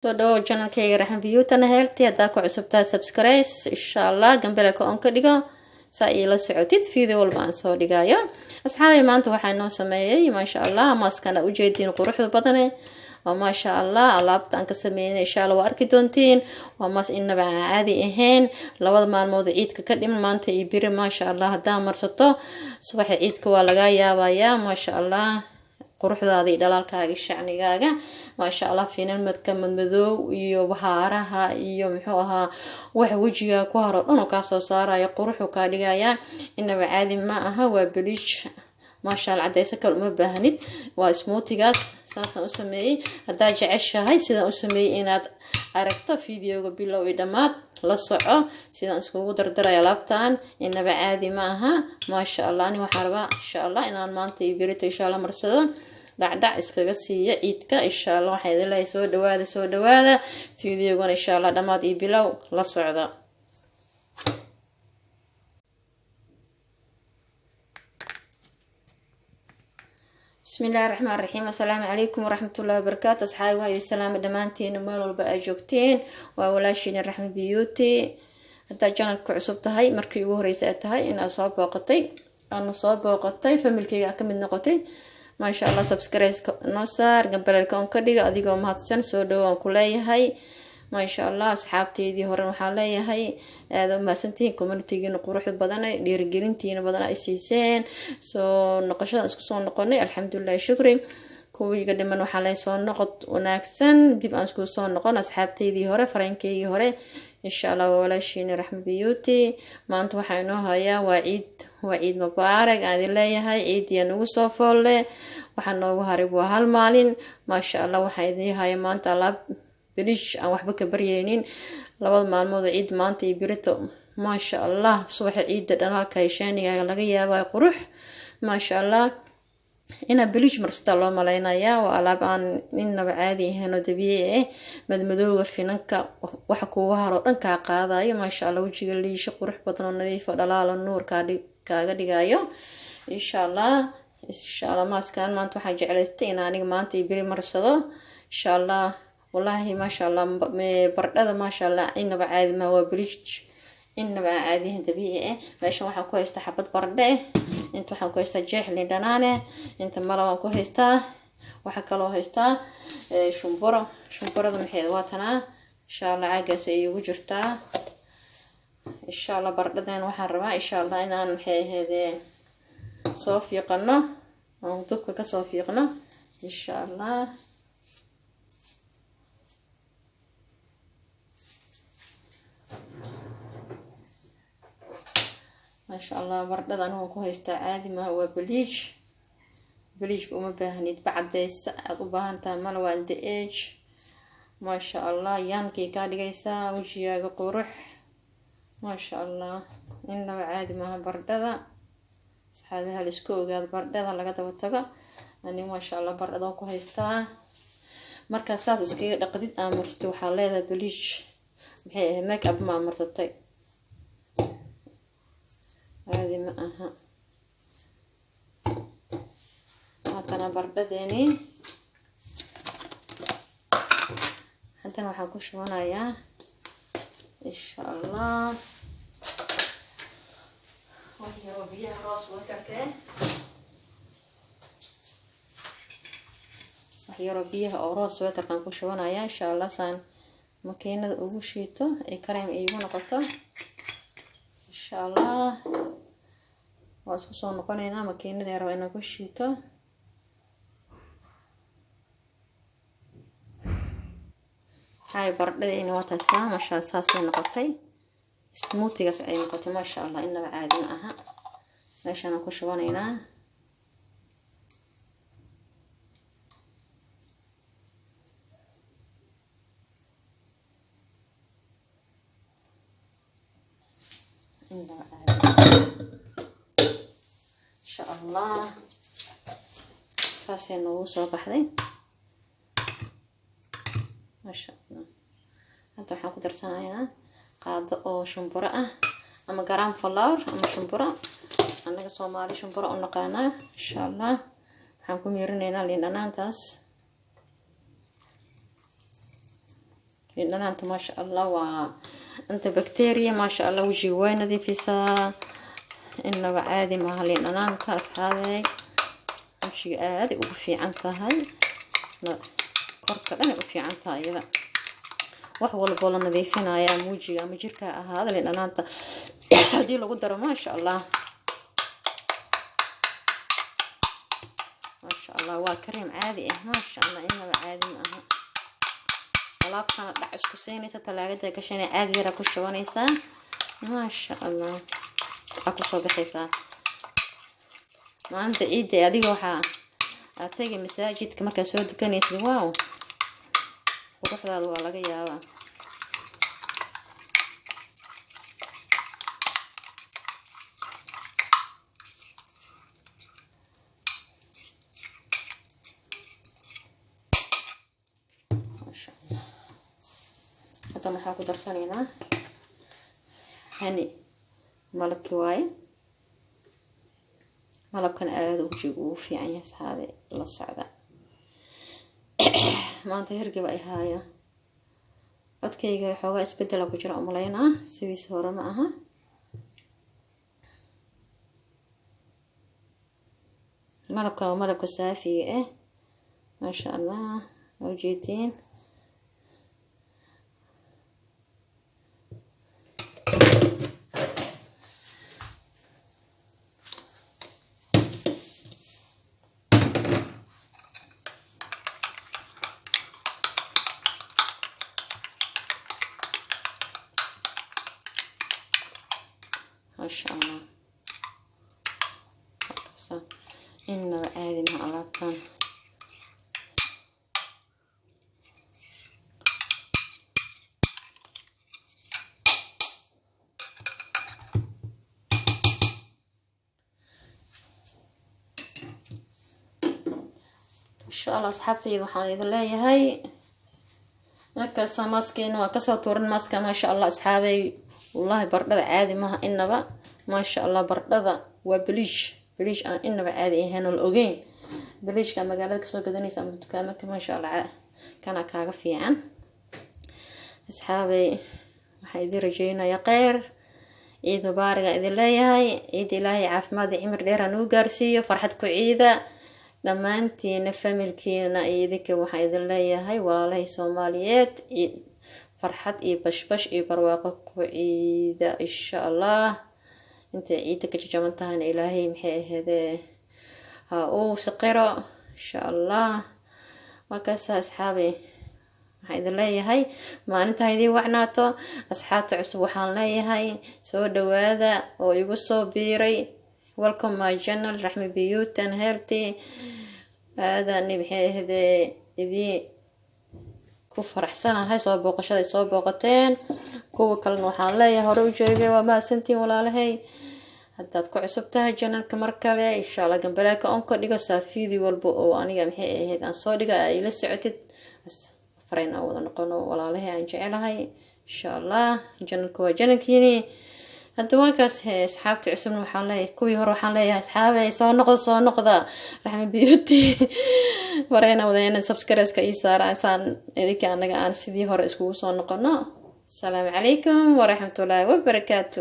Soo dhawow channelkayga Raxma Beauty Healthy. Haddaa ku cusubtahay, subscribe insha Allah, gambaleelka on ka dhigo saa iila socotid video walba aan soo dhigayo. Asxaabay, maanta waxaa noo sameeyey, maasha Allah, maaskana ujeediin quruxda badane oo maasha Allah alaabta aan ka sameynay. Insha Allah waa arki doontiin. Waa maas inaba aan caadi ahayn. 2da maalmood ciidka ka dhiman, maanta iyo biri, maasha Allah, haddaa marsato subaxa ciidka waa laga yaabayaa, maasha Allah, quruxdaada iyo dhalaalkaaga, shacnigaaga, maasha Allah. Finanmadka madmadoow iyo bahaaraha iyo muxuu ahaa waxa wejiga ku haro dhan oo kaa soo saaraya, quruxuu kaa dhigaya. Inaba caadi ma aha. Waa bleach, maasha Allah, cadeyso kale uma baahnid. Waa smoothigaas saasaan u sameeyey. Haddaa jeceshahay sidaan u sameeyey inaad aragto, videoga bilow iyo dhammaad la soco sidaan iskugu dardaray alaabtan. Inaba caadi ma aha, maasha Allah. Ani waxaan rabaa insha Allah inaan maanta iyo berito insha Allah marsado, dhacdhac iskaga siiya ciidka insha Allah. Waxaan idin leeyahay soo dhawaada, soo dhawaada. Videogana insha Allah dhammaad iyo bilow la socda. Bismi illahi raxmaan raxiim. Assalaamu calaykum waraxmatullahi wabarakaatu. Asxaabi, waa idin salaama dhammaantiina meel walba aad joogteen. Waa walaashiina Raxma Beauty. Haddaad channelka cusub tahay, markii ugu horeysa aad tahay inaad soo booqatay, aadna soo booqatay, familykeyga aad kamid noqotay, maasha Allah, subscribe noo saar, gambaleelka on ka dhiga adigoo mahadsan. Soo dhowo aan ku leeyahay, maasha Allah. Asxaabteydii horen waxaan leeyahay aada u mahadsantihiin communitygiina quruxda badan, dhiirigelintiina badan ay siiseen soo noqoshadan isku soo noqonay. Alxamdulilahi, shukri. Kuwiiga dhiman waxaa leeyahay soo noqod wanaagsan, dib aan isku soo noqon. Asxaabteydii hore, fareenkeygii hore, insha Allah. Waa walaashiina Raxma Beauty. Maanta waxaa inoo hayaa waa ciid, waa ciid mubaarak aan idin leeyahay. Ciidiya nagu soo foolle, waxaa noogu haray waa hal maalin, maasha Allah. Waxaa idin haya maanta alaab bleach aan waxba ka baryeynin. 2da maalmood oo ciid, maanta iyo birito, maasha Allah, subaxa ciidda dhalaalka heshaanigaaga laga yaabayo qurux, maasha Allah, inaa bleach marsataa loo maleynayaa. Waa alaab aan innaba caadi ahayn oo dabiici ah. Madmadooga, finanka, waxa kuuga haro dhan kaa qaadayo, maasha Allah. Wejiga liisho qurux badan oo nadiif oo dhalaalo nuur kaaga dhigayo insha Allah. Insha Allah maaskan maanta waxaan jeclaystay in aniga maanta iyo beri marsado insha Allah. Wallaahi, maasha Allah, bardhada, maasha Allah, inaba caadi maa. Waa bleach inaba aan caadiyahan, dabiici ah. Meeshan waxaan ku haystaa xabad bardhe ah, inta waxaan ku haystaa jeex liin dhanaane, inta mala waan ku haystaa. Waxaa kaloo haystaa shumburo. Shumburada maxeed waa tanaa, insha Allah, caagaas ay igu jirtaa insha Allah. Bardhadan waxaan rabaa insha Allah inaan maxay ahaydee soo fiiqano, aan dubka kasoo fiiqno insha Allah. Maasha Allah, bardhada anigu ku haystaa caadi maha. Waa bleach. Bleachba uma baahnid, bacadeysa aada u baahan tahay mala. Waa the age, maasha Allah. Yaankay kaa dhigaysaa wejigaaga qurux, maasha Allah, innaba caadi maaha bardhada. Asxaabaha, la isku ogaado bardhada laga daba tago. Ani, maasha Allah, bardhada ku haystaa. Markaa saas iskaga dhaqdid, aa marsatay, waxaa leedahay bleach maxay ahayd, make up maa marsatay, caadi ma aha. Haatana bardhadeeni haddana waxaan ku shubanayaa insha Allah wax yaroo biyaha rose waterke, wax yaroo biyaha oo rose waterkaan ku shubanayaa insha Allah, saan makiinada ugu shiito ay kareem iigu noqoto insha Allah. Waa isku soo noqoneynaa. Makiinada raba inaan ku shiito. Waxay baradhadeeni waa taasaa, maasha, saasay noqotay. Smoothigaas ay noqotay, maasha Allah, inaba caadi ma aha. Meeshaan ku shubanaynaa. Inaba caadi, insha Allah, saasay noogu soo baxday, maasha Allah. Hadda waxaan ku darsanaynaa qaado oo shumburo ah ama gram flour ama shumburo. Annaga Soomaali shumburo u naqaanaa insha Allah. Waxaan ku miirinaynaa liin dhanaantaas. Liin dhanaanta maasha Allah waa antibacteria, maasha Allah, wejiga way nadiifisaa, inaba caadi maaha. Liin dhanaanta asxaabey wejiga aaday ugu fiican tahay, korka dhanay u fiican tahay iyada. Wax walboo la nadiifinaya ama wejiga ama jirka ha ahaada, liin dhanaanta haddii lagu daro, maasha Allah, maasha Allah, waa kareem caadi ah, maasha Allah, inaba caadi ma aha. Alaabtana dhac isku siinaysa, talaagada gashana caag yara ku shubanaysaa, maasha Allah, waxaa kusoo baxaysaa maalinta ciidda. Adiga waxaa aad tagay masaajidka markaad soo dukanaysid, wow, quruxdaada waa laga yaabaa. Maasha Allah. Hadda waxaa ku darsanaynaa honey, malabkii waaye. Malabkan aada wejiga ugu fiican yahay, asxaabe, la socda. Maanta hergeba ay haaya, codkayga xoogaa isbedela ku jira umalaynaa, sidiis hore ma aha. Malabka waa malabka saafiga ah, maasha Allah, waa ujeediin. Maasha Allah, markaasa inaba caadi maha alaabtan. Insha Allah, asxaabtayda, waxaan idin leeyahay markaasa maaskeena waa kasoo tuuran maaska, maasha Allah. Asxaabay, wallahi bardhada caadi maha inaba, maasha Allah. Bardhada waa bleach, bleach aan inaba caadi ahayn oo la ogeyn. Bleachka magaalada kasoo gadanaysa ama dukaamaka, maasha Allah, kana kaaga fiican. Asxaabay, waxaan idin rajeynayaa kheyr, ciid mubaaraga idin leeyahay. Ciid Ilaahay caafimaad iyo cimri dheer ha nagu gaarsiiyo, farxad ku ciida dhammaantiina, familkiina iyo idinka. Waxaan idin leeyahay, walaalahay Soomaaliyeed, farxad iyo bashbash iyo barwaaqo ku ciida insha Allah. Intay ciidda ka jajaban tahayna Ilaahay maxay aheedee ha uu saqiro insha Allah. Markaasa asxaabay, waxaan idin leeyahay maalinta ha idiin wacnaato. Asxaabta cusub waxaan leeyahay soo dhawaada oo igu soo biiray. Welcome my channel, Raxmi Beauty and Healthy. Aadani maxay ahaydee idiin ku faraxsanahay soo booqashada ay soo booqateen. Kuwa kalena waxaan leeyahay hore u joogay, waa mahadsantiin walaalahay. Haddaad ku cusub tahay channelka, mar kale insha Allah gambaleelka on ka dhigo, saafiidi walba oo aniga maxay ahayd aan soo dhiga ay la socotid. Farayn aan wada noqono, walaalahay aan jecelahay, insha Allah. Channelka waa channelkiini. Hadda waa kaas. Asxaabta cusubna waxaan leeyahay, kuwii hore waxaan leeyahay, asxaabay, soo noqda, soo noqda. Raxma Beauty fareyna wadayna, subscribe-ka ii saara saan idinka anaga aan sidii hore iskugu soo noqono. Asalaamu calaykum waraxmatullaahi wabarakaatu.